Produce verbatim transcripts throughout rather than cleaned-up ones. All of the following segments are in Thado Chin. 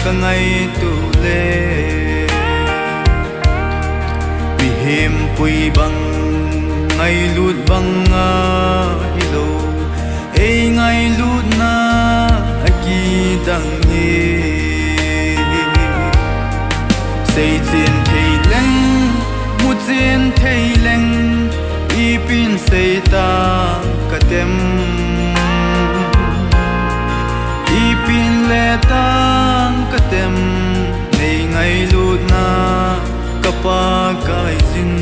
ka ngaito le, mihem pui bang, ngailut bang a hilou, ei ngailutna akidang e. Seichen thei leng, muchen thei leng, ipin seita katem, ipin leta katem, nei ngailutna ka Pakaiyin.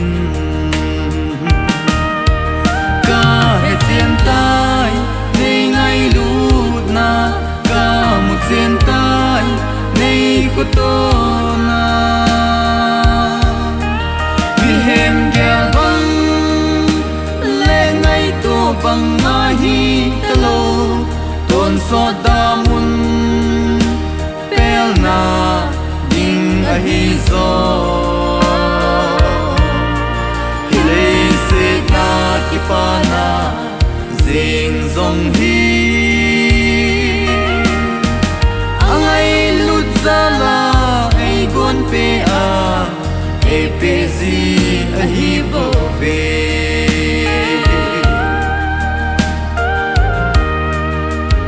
Ka hechen tai, nei ngailutna, ka muchen tai, nei khotona. Mihem gel bang le ngaito bang ahi talou, tonsot damun pelna ding ahi jo. Hileiset a kipana jeng jong hi, angailut jal a eigonpeh a, eipeh ji ahi bouve.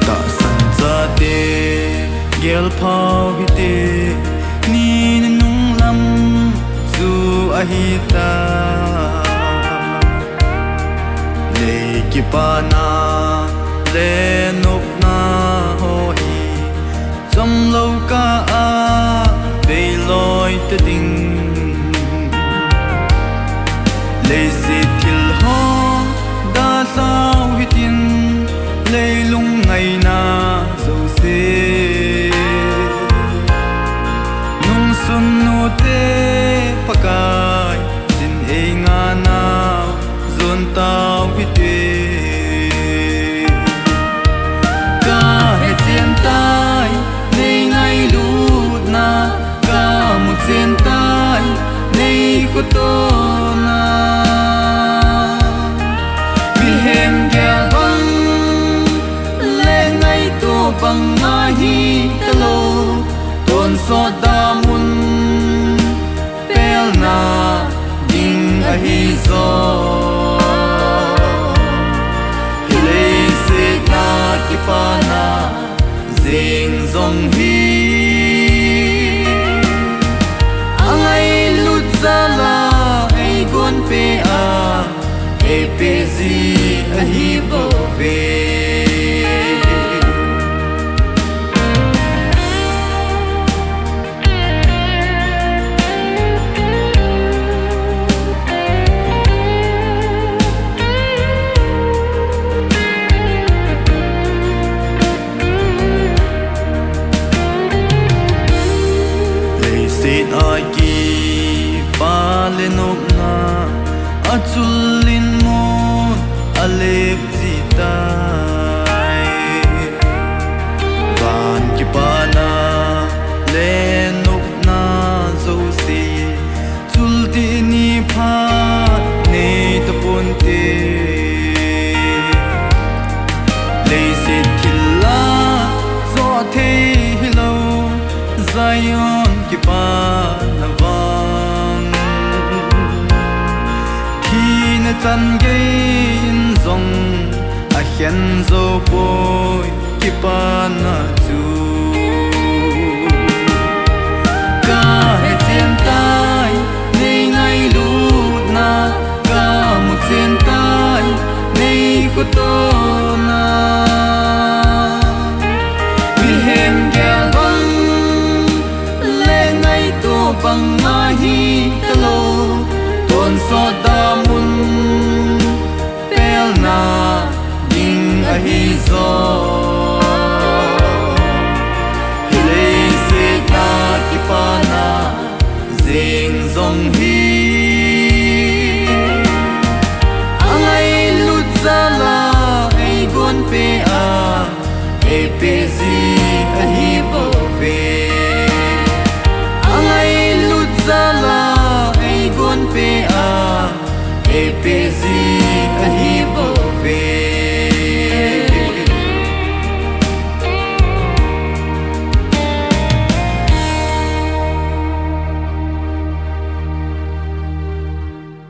Tahsan chate gelphao hite, ni nunung lam chu ahitai. Lei kipana le nopna ho hi, chomlou kah a beiloi ta ding. Leiset thil ho dalhau hitin, leilung ngaina jouse, nungsun nute Pakaiyin ei nganau jon tau hite. Ka hechen tai, nei ngailutna, ka muchen tai, nei khotona. Mihem gel bang le ngaito bang ahi talou, tonsot damun pelna ding ahi jo. Hileiset a kipana jeng jong hi, angailut jal a eigonpeh a, eipeh ji ahi bouve. Leiset a kipa le nopna, achul in mun alep ji tai. Van kipana le nopna jouse, chul teni phat nei taponte. Leiset thil a joh thei hilou, Zion kipana vang, thina chan gei in jong akhen jou poi kipana chu. Ka hechen tai, nei ngailutna, ka muchen tai, nei khotona.